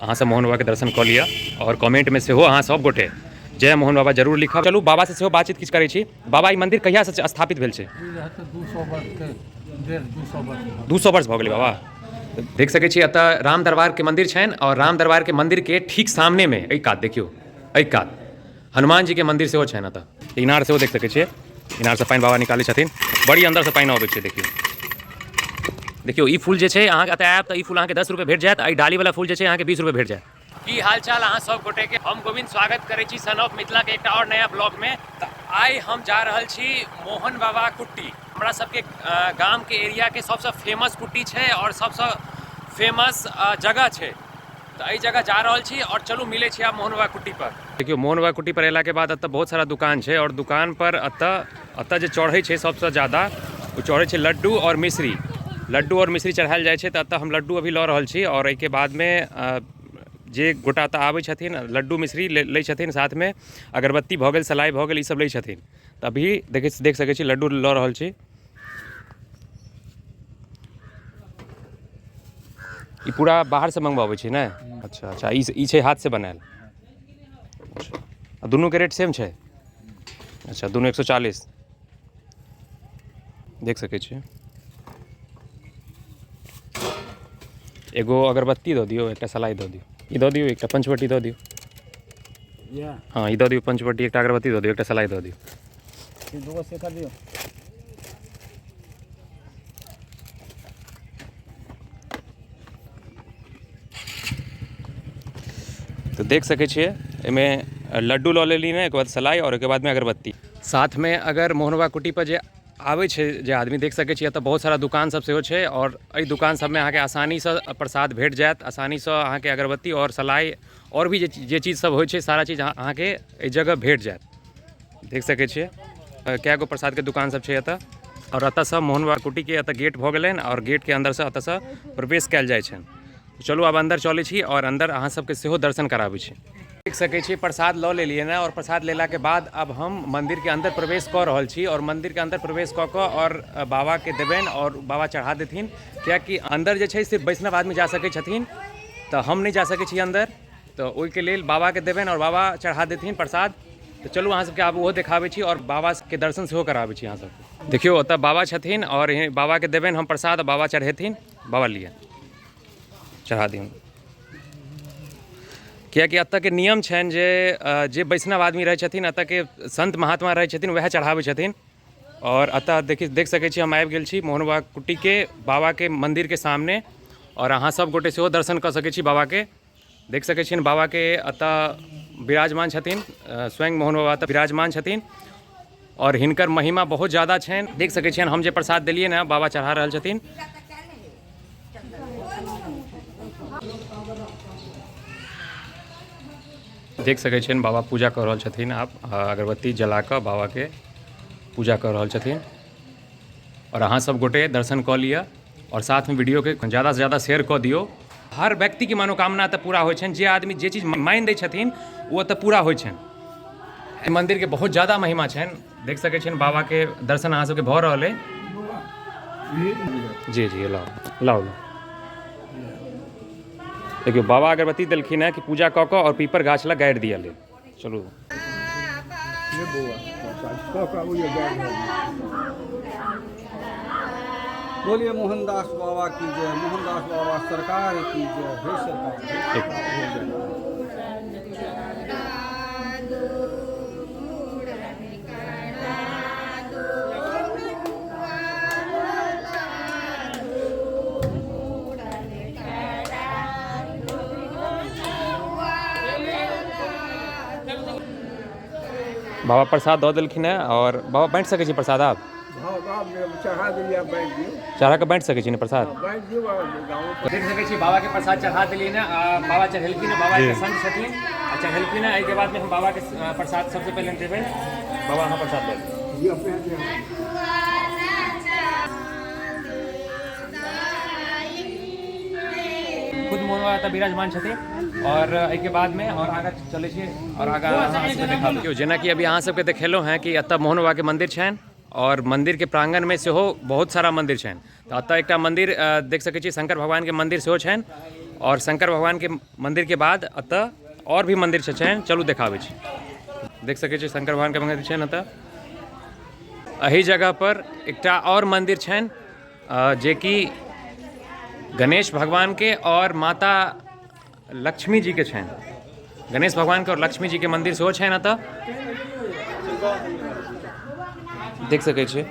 अहाँ सब मोहन बाबाके दर्शन कऽ लिअ आओर कमेंटमे सेहो अहाँ सब गोटे जय मोहन बाबा जरूर लिखब। चलू बाबासँ सेहो बातचीत किछु करै छी। बाबा, ई मंदिर कहियासँ स्थापित भेल छै? 200 वर्ष भऽ गेलै बाबा। देख सकै छी एतऽ राम दरबारके मंदिर छनि आओर राम दरबारके मंदिरके ठीक सामनेमे एहि कात देखियौ, एहि कात हनुमान जीके मंदिर सेहो छनि। एतऽ इनार सेहो देख सकै छियै, इनारसँ पानि बाबा निकालै छथिन, बड़ी अन्दरसँ पानि अबै छै। देखियौ, देखियौ, ई फूल जे छै अहाँके एतऽ आयब तऽ ई फूल अहाँके 10 रुपये भेट जायत। एहि डालीवला फूल जे छै अहाँके 20 रुपये भेट जायत। की हालचाल अहाँ सब गोटे के, हम गोविंद स्वागत करै छी सन ऑफ मिथिला के एकटा और नया ब्लॉग में। तऽ आइ हम जा रहल छी मोहन बाबा कुट्टी। हमरा सबके गाम के एरिया के सबसँ फेमस कुट्टी छै और सबसँ फेमस जगह छै, तऽ एहि जगह जा रहल छी और चलू मिलै छी आब मोहन बाबा कुट्टी पर। देखियौ, मोहन बाबा कुट्टी पर अयलाके के बाद एतऽ बहुत सारा दुकान छै और दुकान पर एतऽ जे चढ़ै छै सबसँ ज्यादा ओ चढ़ै छै लड्डू और मिश्री। लड्डू और मिश्री चढ़ायल जाइ छै। तऽ एतऽ हम लड्डू अभी लऽ रहल छी और एहिके बादमे जे गोटा एतऽ आबै छथिन लड्डू मिश्री लै छथिन, साथमे अगरबत्ती भऽ गेल, सलाइ भऽ गेल, ई सब लै छथिन। तऽ अभी देख सकै छी लड्डू लऽ रहल छी। ई पूरा बाहरसँ मंगबाबै छी ने? अच्छा, ई छै हाथसँ बनायल। अच्छा, आ दुनूके रेट सेम छै? अच्छा, दुनू 140। देख सकै छी। एगो अगरबत्ती दऽ दियौ, एकटा सलाइ दऽ दियौ, ई दऽ दियौ, एकटा पंचवटी दऽ दियौ। हँ, ई दऽ दियौ पंचवटी, एकटा अगरबत्ती दऽ दियौ, एकटा सलाइ दऽ दियौ। दूगो से कर दियौ। तऽ देख सकै छियै एहिमे लड्डू लऽ लेली ने, ओहिके बाद सलाइ आओर ओहिके बादमे अगरबत्ती। साथमे अगर मोहनबा कुटी पर जे आबै छै जे आदमी, देख सकै छियै एतऽ बहुत सारा दुकान सब सेहो छै आओर एहि दुकान सबमे अहाँके आसानीसँ प्रसाद भेट जायत, आसानीसँ अहाँके अगरबत्ती आओर सलाइ आओर भी जे चीज सब होइ छै सारा चीज अहाँके एहि जगह भेट जायत। देख सकै छियै कए गो प्रसादके दुकान सब छै एतऽ। आओर एतऽसँ मोहनबा कुटीके एतऽ गेट भऽ गेलनि आओर गेटके अन्दरसँ एतऽसँ प्रवेश कयल जाइ छनि। चलू आब अन्दर चलै छी आओर अन्दर अहाँ सबके सेहो दर्शन कराबै छी। देख सकै छी प्रसाद लऽ लेलियै ने आओर प्रसाद लेलाके बाद आब हम मन्दिरके अन्दर प्रवेश कऽ रहल छी आओर मन्दिरके अन्दर प्रवेश कऽ कऽ आओर बाबाके देबनि आओर बाबा चढ़ा देथिन, किएकि अन्दर जे छै सिर्फ वैष्णव आदमी जा सकै छथिन, तऽ हम नहि जा सकै छी अन्दर, तऽ ओहिके लेल बाबाके देबनि आओर बाबा चढ़ा देथिन प्रसाद। तऽ चलू अहाँ सबके आब ओहो देखाबै छी आओर बाबाके दर्शन सेहो कराबै छी अहाँ सबके। देखियौ ओतऽ बाबा छथिन आओर बाबाके देबनि हम प्रसाद, बाबा चढ़ेथिन। बाबा लिअ, चढ़ा दियौन। किएकि एतऽके नियम छनि जे जे वैष्णव आदमी रहै छथिन, एतऽके संत महात्मा रहै छथिन, वएह चढ़ाबै छथिन। आओर एतऽ देख सकै छी हम आबि गेल छी मोहनबा कुटीके बाबाके मन्दिरके सामने आओर अहाँ सब गोटे सेहो दर्शन कऽ सकै छी बाबाके। देख सकै छियनि बाबाके एतऽ विराजमान छथिन, स्वयं मोहन बाबा एतऽ विराजमान छथिन आओर हिनकर महिमा बहुत ज्यादा छनि। देख सकै छियनि हम जे प्रसाद देलियै ने बाबा चढ़ा रहल छथिन। देख सकै छियनि बाबा पूजा कऽ रहल छथिन, आब अगरबत्ती जला कऽ बाबाके पूजा कऽ रहल छथिन। आओर अहाँ सब गोटे दर्शन कऽ लिअ आओर साथमे वीडियोके ज्यादासँ ज्यादा शेयर कऽ दियौ। हर व्यक्तिके मनोकामना तऽ पूरा होइ छनि, जे आदमी जे चीज मानि दै छथिन ओ तऽ पूरा होइ छनि। एहि मन्दिरके बहुत ज्यादा महिमा छनि। देख सकै छियनि बाबाके दर्शन अहाँ सबके भऽ रहल अइ। जी जी, लाउ लाउ लाउ। देखियौ बाबा अगरबत्ती देलखिन हेँ कि पूजा कऽ कऽ आओर पीपर गाछ लग गाड़ि दिअ लेल। चलू बोलिए मोहनदास बाबा की जय, मोहनदास बाबा सरकार की जय, हे सरकार, हे सरकार, हे जय। बाबा प्रसाद दऽ देलखिन हेँ आओर बाबा बाँटि सकै छी प्रसाद आब? चढ़ा कऽ बाँटि सकै छी ने प्रसाद? देख सकै छी बाबाके प्रसाद चढ़ा देलियै ने, आ बाबा चढ़ेलखिन हँ, बाबा के संग छथिन आ चढ़ेलखिन हँ। एहिके बादमे हम बाबाके प्रसाद सबसँ पहिले देबै। बाबा अहाँ प्रसाद दऽ दियौ। खुद मोहन बाबा तऽ विराजमान छथिन आओर एहिके बादमे आओर आगाँ चलै छी आओर आगाँ अहाँ सबके देखाबै छी। जेनाकि अभी अहाँ सबके देखेलहुँ हेँ कि एतऽ मोहन बाबाके मन्दिर छनि आओर मन्दिरके प्राङ्गणमे सेहो बहुत सारा मन्दिर छनि। तऽ एतऽ एकटा मन्दिर देख सकै छी, शङ्कर भगवानके मन्दिर सेहो छनि आओर शंकर भगवानके मन्दिरके बाद एतऽ आओर भी मन्दिर छनि। चलू देखाबै छी। देख सकै छी शंकर भगवानके मन्दिर छनि एतऽ। एहि जगह पर एकटा आओर मन्दिर छनि जेकि गणेश भगवानके आओर माता लक्ष्मी जीके छनि। गणेश भगवानके आओर लक्ष्मी जीके मन्दिर सेहो छनि एतऽ, देख सकै छियै।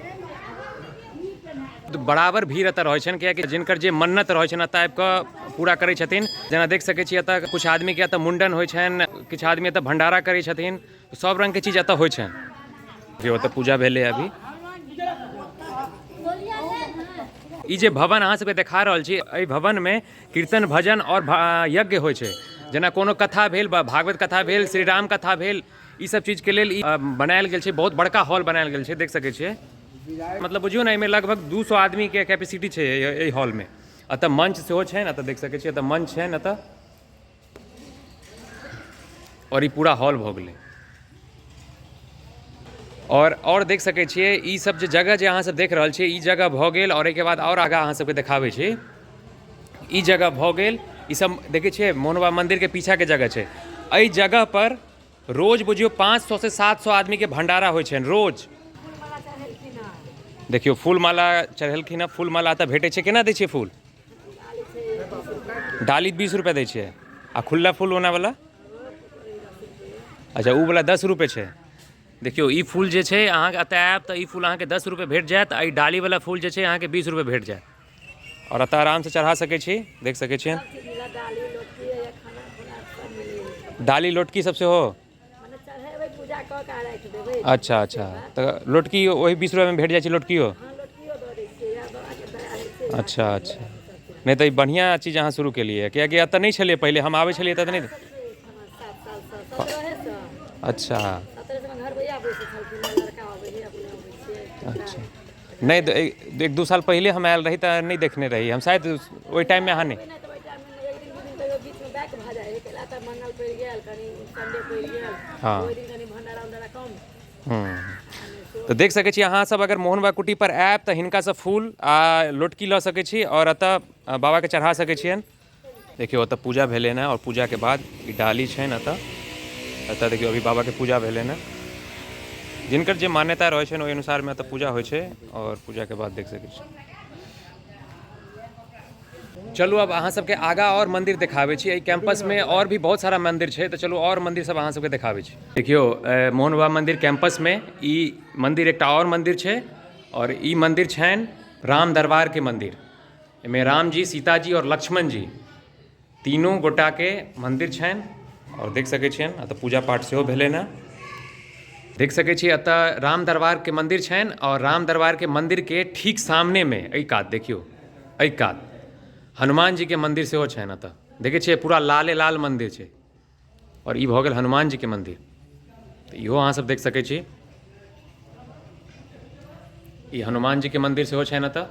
बराबर भीड़ एतऽ रहै छनि, कियाकि जिनकर जे मन्नत रहै छनि एतऽ आबिकऽ पूरा करै छथिन। जेना देख सकै छियै एतऽ किछु आदमीके एतऽ मुण्डन होइ छनि, किछु आदमी एतऽ भण्डारा करै छथिन, सब रङ्गके चीज एतऽ होइ छनि। ओतऽ पूजा भेलै। अभी ई जे भवन अहाँ सबके देखा रहल छी, एहि भवनमे कीर्तन भजन आओर यज्ञ होइ छै। जेना कोनो कथा भेल, भागवत कथा भेल, श्री राम कथा भेल, ई सब चीजके लेल ई बनायल गेल छै। बहुत बड़का हॉल बनायल गेल छै, देख सकै छियै। मतलब बुझियौ ने, एहिमे लगभग 200 आदमीके कैपेसिटी छै एहि हॉलमे। एतऽ मंच सेहो छै ने, एतऽ देख सकै छियै, एतऽ मंच छै ने एतऽ। आओर ई पूरा हॉल भऽ गेलै। आओर देख सकै छियै ई सब जे जगह जे अहाँ सब देख रहल छियै, ई जगह भऽ गेल। आओर एहिके बाद आओर आगाँ अहाँ सबके देखाबै छी। ई जगह भऽ गेल। ई सब देखै छियै, मोहनबा मन्दिरके पीछाके जगह छै। एहि जगह पर रोज बुझियौ 500 से 700 आदमीके भण्डारा होइ छनि रोज। देखियौ, फूल माला चढ़ेलखिन हँ। फूल माला तऽ भेटै छै। केना दै छियै फूल? डाली 20 रुपए दै छियै आ खुल्ला फूल ओना वाला? अच्छा, ओ वाला 10 रुपए छै। देखियौ, ई फूल जे छै, अहाँके एतऽ आयब तऽ ई फूल अहाँके 10 रुपए भेट जायत आ ई डाली वाला फूल जे छै, अहाँके 20 रुपए भेट जायत। आओर एतऽ आरामसँ चढ़ा सकै छी, देख सकै छियै। डाली लोटकी सब सेहो। अच्छा, तऽ लोटकी ओही 20 रुपैआमे भेट जाइ छै लोटकियो? अच्छा, नहि तऽ ई बढ़िआँ चीज अहाँ शुरू केलियै, किएकि एतऽ नहि छलियै पहिले। हम आबै छलियै तऽ नहि। अच्छा, नहि तऽ 1-2 साल पहिले हम आयल रही तऽ नहि देखने रही हम। शायद ओहि टाइममे अहाँ नहि। हँ, तऽ देख सकै छी अहाँ सब, अगर मोहनबा कुटी पर आयब तऽ हिनकासँ फूल आ लोटकी लऽ सकै छी आओर एतऽ बाबाके चढ़ा सकै छियनि। देखियौ, ओतऽ पूजा भेलै ने आओर पूजाके बाद ई डाली छनि एतऽ। एतऽ देखियौ, अभी बाबाके पूजा भेलै ने। जिनकर जे मान्यता रहै छनि, ओहि अनुसारमे एतऽ पूजा होइ छै। आओर पूजाके बाद देख सकै छी। चलू, अब अहाँ सबके आगा आओर मंदिर देखाबै छी। एहि कैंपसमे आओर भी बहुत सारा मंदिर छै, तऽ चलू आओर मंदिर सब अहाँ सबके देखाबै छी। देखियौ, मोहन बाबा मंदिर कैंपसमे ई मंदिर एकटा आओर मंदिर छै आओर ई मंदिर छनि राम दरबारके मंदिर। एहिमे रामजी, सीताजी आओर लक्ष्मण जी तीनू गोटाके मंदिर छनि। आओर देख सकै छियनि, एतऽ पूजा पाठ सेहो भेलै ने। देख सकै छी, एतऽ राम दरबारके मंदिर छनि आओर राम दरबारके मंदिरके ठीक सामनेमे एहि कात देखियौ, एहि कात हनुमान जीके मंदिर सेहो छनि। एतऽ देखै छियै, पूरा लाले लाल मंदिर छै। आओर ई भऽ गेल हनुमान जीके मंदिर, तऽ इहो अहाँ सब देख सकै छी। ई हनुमान जीके मंदिर सेहो छनि एतऽ।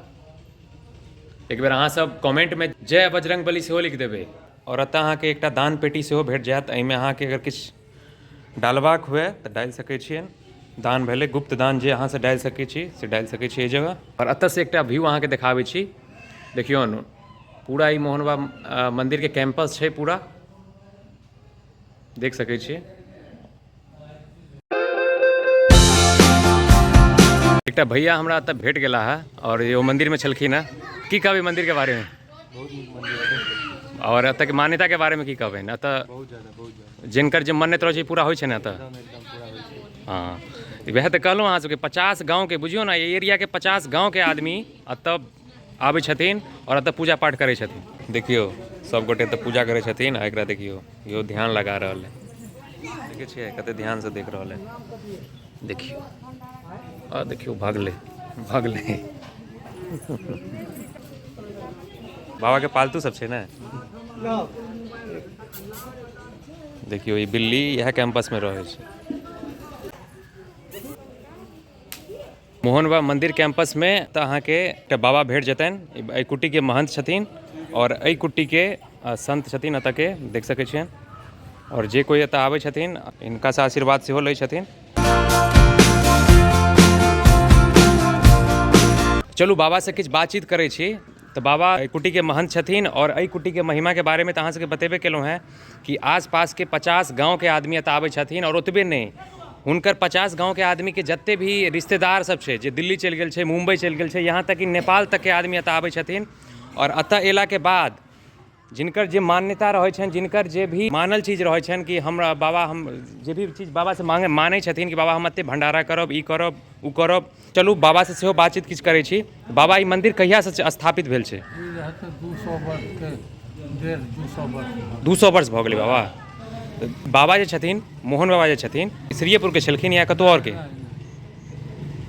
एक बेर अहाँ सब कमेंटमे जय बजरंग बली सेहो लिख देबै। आओर एतऽ अहाँके एकटा दान पेटी सेहो भेट जायत। एहिमे अहाँके अगर किछु डालबाक हुए तऽ डालि सकै छियै। दान भेलै गुप्त दान, जे अहाँसँ डालि सकै छी से डालि सकै छी एहि जगह। आओर एतऽसँ एकटा व्यू अहाँके देखाबै छी। देखियौ ने, पूरा ई मोहनबा मन्दिरके कैंपस छै पूरा, देख सकै छियै। एकटा भैया हमरा एतऽ भेट गेला है आओर ओ मन्दिरमे छलखिन हँ। की कहबै मन्दिरके बारेमे? बहुत नीक मन्दिर छै। आओर एतऽके मान्यताके बारेमे की कहबै एतऽ? बहुत ज्यादा, बहुत ज्यादा। जिनकर जे मन्नत रहै छै, पूरा होइ छै ने एतऽ? एकदम, एकदम पूरा होइ छै। हँ, वएह तऽ कहलहुँ अहाँ सबके, 50 गाँवके, बुझियौ ने, एहि एरियाके 50 गाँवके आदमी एतऽ आबै छथिन आओर एतऽ पूजा पाठ करै छथिन। देखियौ, सब गोटे तऽ पूजा करै छथिन आ एकरा देखियौ, इहो ध्यान लगा रहल है। देखै छियै, कते ध्यानसँ देख रहल है। देखियौ, आ देखियौ, भागलै, भागलै। बाबाके पालतू सब छै ने। देखियौ, ई बिल्ली इएह कैंपसमे रहै छै। मोहन बाबा मंदिर कैंपसमे तऽ अहाँके एकटा बाबा भेट जेतनि। एहि कुटीके महंत छथिन आओर एहि कुटीके संत छथिन एतऽके, देख सकै छियनि। आओर जे कोइ एतऽ आबै छथिन, हिनकासँ आशीर्वाद सेहो लै छथिन। चलू, बाबासँ किछु बातचीत करै छी। तऽ बाबा एहि कुटीके महन्त छथिन आओर एहि कुटीके महिमाके बारेमे तऽ अहाँ सबके बतेबे केलहुँ हेँ कि आसपासके 50 गाँवके आदमी एतऽ आबै छथिन। आओर ओतबे नहि, हुनकर 50 गाँवके आदमीके जते भी रिश्तेदार सब छै जे दिल्ली चलि गेल छै, मुम्बई चलि गेल छै, यहाँ तक कि नेपाल तकके आदमी एतऽ आबै छथिन। आओर एतऽ अयलाके बाद जिनकर जे मान्यता रहै छनि, जिनकर जे भी मानल चीज रहै छनि कि हमरा बाबा, हम जे भी चीज बाबासँ मांगे मानै छथिन कि बाबा हम एतेक भण्डारा करब, ई करब, ओ करब। चलू बाबासँ सेहो बातचीत किछु करै छी। बाबा, ई मन्दिर कहियासँ स्थापित भेल छै? ई रहै तऽ 200 वर्षके, 150-200 वर्ष। 200 वर्ष भऽ गेलै। बाबा, बाबा जे छथिन, मोहन बाबा जे छथिन, श्रीएपुरके छलखिन या कतहु आओरके?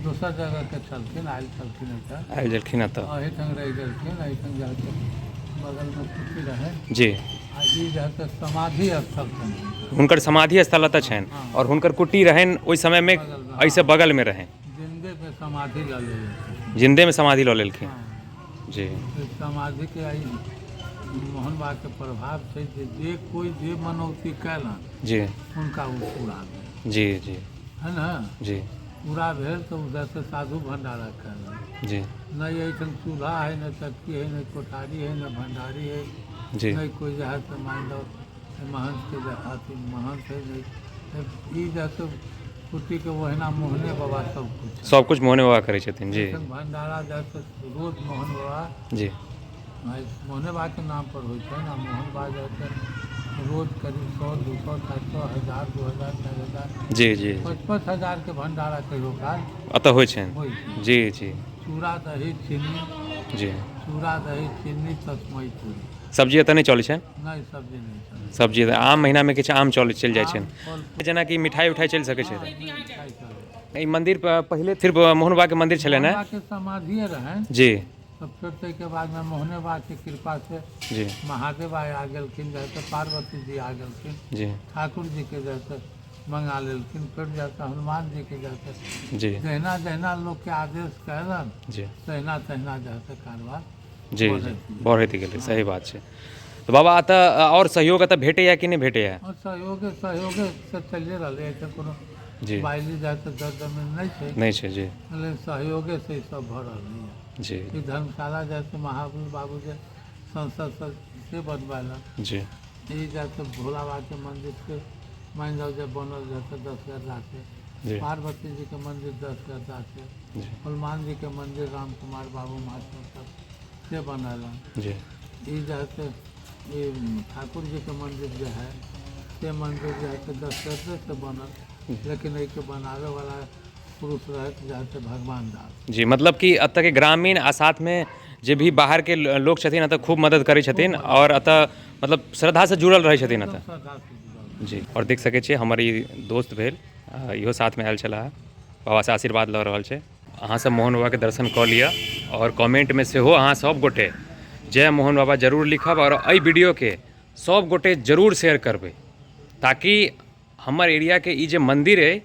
दोसर जगहके छलखिन, आयल छलखिन एतऽ। आयल छलखिन एतऽ। एहिठाम रहि गेलखिन। एहिठाम जाके बगलमे कुटी रहै। आ ई रहै तऽ समाधि स्थल छनि। हुनकर समाधि स्थल एतऽ छनि आओर हुनकर कुटी रहनि ओहि समयमे एहिसँ बगलमे रहनि। जिंदेमे समाधि लऽ लेलखिन। जिंदेमे समाधि लऽ लेलखिन। जी। समाधिके एहि मोहन बाबाके प्रभाव छै जे जे कोइ जे मनौती कयलनि, हुनका ओ पूरा भेल। जी जी है ने? जी। पूरा भेल तऽ उधरसँ साधु भण्डारा कयलनि। नहि एहिठाम चूल्हा है, नहि चक्की है, नहि कोठारी है, नहि भण्डारी है। नहि कोइ जे है से मान लो महंतके जे अथी महंत है, नहि ई जे है कुटीके ओहिना मोहने बाबा सब कुछ। सब कुछ मोहने बाबा करै छथिन। जी। एहिठाम भण्डारा जे है से रोज मोहन बाबा, मोहने बाबाके नाम पर होइ छै ने। मोहन बाबा जे है से रोज करीब 100, 200, 400, 1000, 2000, 4000, जी जी 55,000के भण्डारा कहियो काल एतऽ होइ छनि। होइ छै। जी जी चूड़ा दही चीनी। चूड़ा दही चीनी तस्मई पूरी। सब्जी एतऽ नहि चलै छनि? नहि, सब्जी नहि चलै। सब्जी तऽ आम महीनामे किछु आम चलै चलि जाइ छनि। फल। जेनाकि मिठाइ उठाइ चलि सकै छै? मिठाइ चलै। ई मंदिर पहिले सिर्फ मोहन बाबाके मंदिर छलै ने? बाबाके समाधिए रहनि। तऽ फेर ताहिके बादमे मोहने बाबाके कृपासँ महादेव आइ आ गेलखिन, जे तऽ पार्वती जी आ गेलखिन। ठाकुर जीके जे तऽ मंगा लेलखिन। फेर जे तऽ हनुमान जीके जे तऽ जहिना जहिना लोकके आदेश कयलनि, तहिना तहिना जे तऽ कारबार जी जी बढ़ैत गेलै। सही बात छै। तऽ बाबा, एतऽ आओर सहयोग एतऽ भेटैया कि नहि भेटैया? आओर सहयोगे सहयोगे से चलिए रहलै। एहिठाम कोनो बाइली जाइ तऽ जर जमीन नहि छै। नहि छै, जी। लेकिन सहयोगे से ई सब भऽ रहलैए। ई धर्मशाला जाइ तऽ महावीर बाबू जे संसद से बनबेलक। ई जाइ तऽ भोला बाबाके मंदिर से मानि जाउ जे बनल जाइ तऽ 10 गड्ढा छै। पार्वती जीके मंदिर 10 गड्ढा छै। हनुमान जीके मंदिर राम कुमार बाबू मास्टर सब से बनेलनि। ई जे है से ई ठाकुर जीके मंदिर जे है से मंदिर जे है से 10 गड्ढे से बनल, लेकिन एहिके बनाबे वाला पुरुष रहथि जे है से भगवान दास। जी, मतलब कि एतऽके ग्रामीण आ साथमे जे भी बाहरके लोक छथिन, एतऽ खूब मदद करै छथिन आओर एतऽ मतलब श्रद्धासँ जुड़ल रहै छथिन एतऽ। श्रद्धासँ जुड़ल। जी, आओर देख सकै छियै, हमर ई दोस्त भेल, इहो साथमे आयल छलाह, बाबासँ आशीर्वाद लऽ रहल छै। अहाँसभ मोहन बाबाके दर्शन कऽ लिअ आओर कमेंटमे सेहो अहाँ सभ गोटे जय मोहन बाबा जरूर लिखब आओर एहि वीडियोके सभ गोटे जरूर शेयर करबै, ताकि हमर एरियाके ई जे मन्दिर अइ,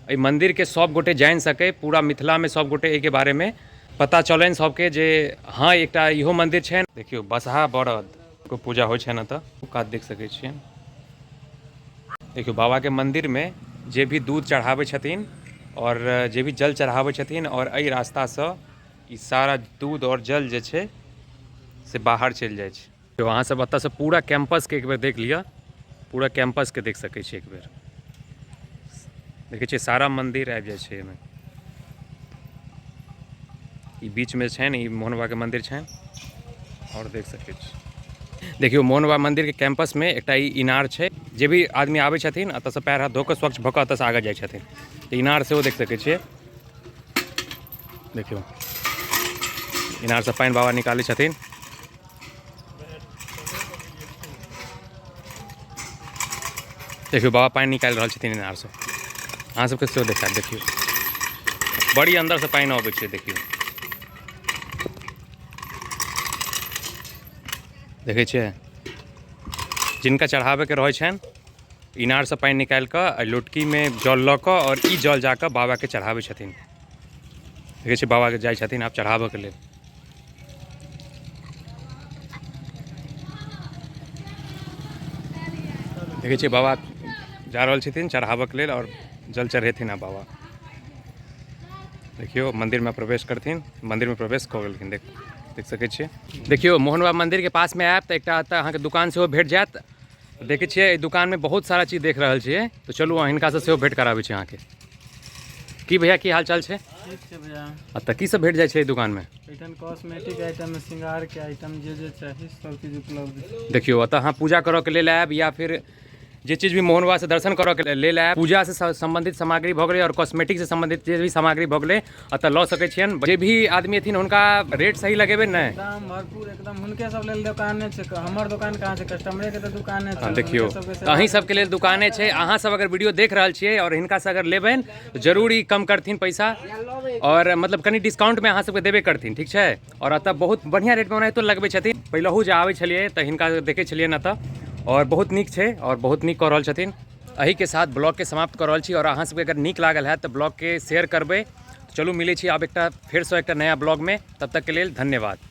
एहि मन्दिरके सभ गोटे जानि सकै, पूरा मिथिलामे सभ गोटे एहिके बारेमे पता चलनि सभके जे हँ, एकटा इहो मन्दिर छनि। देखियौ, बसहा बरदके पूजा होइ छनि एतऽ। कात देख सकै छियै। देखियौ, बाबाके मन्दिरमे जे भी दूध चढ़ाबै छथिन आओर जे भी जल चढ़ाबै छथिन, आओर एहि रास्तासँ ई सारा दूध आओर जल जे छै से बाहर चलि जाइ छै। अहाँ सब एतऽसँ पूरा कैंपसके एक बेर देख लिअ। पूरा कैंपसके देख सकै छी। एक बेर देखै छियै, सारा मन्दिर आबि जाइ छै एहिमे। ई बीचमे छनि, ई मोहन बाबाके मन्दिर छनि आओर देख सकै छी। देखियौ, मोहन बाबा मन्दिरके कैंपसमे एकटा ई इनार छै। जे भी आदमी आबै छथिन, एतऽसँ पैर हाथ धो कऽ, स्वच्छ भऽ कऽ एतऽसँ आगाँ जाइ छथिन। तऽ इनार सेहो देख सकै छियै। देखियौ, इनारसँ पानि बाबा निकालै छथिन। देखियौ, बाबा पानि निकालि रहल छथिन इनारसँ। अहाँ सबके सेहो देखायब। देखियौ, बड़ी अन्दरसँ पानि अबै छै। देखियौ, देखै छियै, जिनका चढ़ाबैके रहै छनि, इनारसँ पानि निकालि कऽ आ लोटकीमे जल लऽ कऽ आओर ई जल जा कऽ बाबाके चढ़ाबै छथिन। देखै छियै, बाबाके जाइ छथिन आब चढ़ाबऽके लेल। देखै छियै, बाबा जा रहल छथिन चढ़ाबऽके लेल आओर जल चढ़ेथिन आब बाबा। देखियौ, मन्दिरमे प्रवेश करथिन। मन्दिरमे प्रवेश कऽ गेलखिन। देख। देख सकै छियै। देखियौ, मोहन बाबा मन्दिरके पासमे आयब तऽ एकटा एतऽ अहाँके दुकान सेहो भेट जायत। देखै छियै, एहि दुकानमे बहुत सारा चीज देख रहल छियै। तऽ चलू, हिनकासँ सेहो भेंट कराबै छी अहाँके। की भैया, की हाल चाल छै? ठीक छै भैया। एतऽ की सब भेट जाइ छै एहि दुकानमे? एहिठाम कॉस्मेटिक आइटम, श्रृंगारके आइटम, जे जे चाही सब चीज उपलब्ध छै। देखियौ, एतऽ अहाँ पूजा करऽके लेल आयब या फिर जे चीज भी मोहन बाबासँ दर्शन करऽके लेल आयब, पूजासँ सम्बन्धित सामग्री भऽ गेलै आओर कॉस्मेटिकसँ सम्बन्धित जे भी सामग्री भऽ गेलै, एतऽ लऽ सकै छियनि। जे भी आदमी एथिन, हुनका रेट सही लगेबै ने? दाम भरपूर एकदम। हुनके सब लेल दोकाने छै। हमर दोकान कहाँ छै? कस्टमरे के तऽ दुकाने छै। देखियौ, हुनके सबके। तऽ अहीं सबके लेल दुकाने छै। अहाँ सब अगर वीडियो देख रहल छियै आओर हिनकासँ अगर लेबनि तऽ जरूर ई कम करथिन पैसा आओर मतलब कनि डिस्काउंटमे अहाँ सबके देबे करथिन, ठीक छै? आओर एतऽ बहुत बढ़िआँ रेटमे ओनाहितो लगबै छथिन। पहिलहु जे आबै छलियै तऽ हिनका देखै छलियनि एतऽ आओर बहुत नीक छै आओर बहुत नीक कऽ रहल छथिन। एहिके साथ ब्लॉगके समाप्त कऽ रहल छी आओर अहाँ सबके अगर नीक लागल हैत तऽ ब्लॉगके शेयर करबै। चलू, मिलै छी आब एकटा फेरसँ एकटा नया ब्लॉगमे। तब तकके लेल धन्यवाद।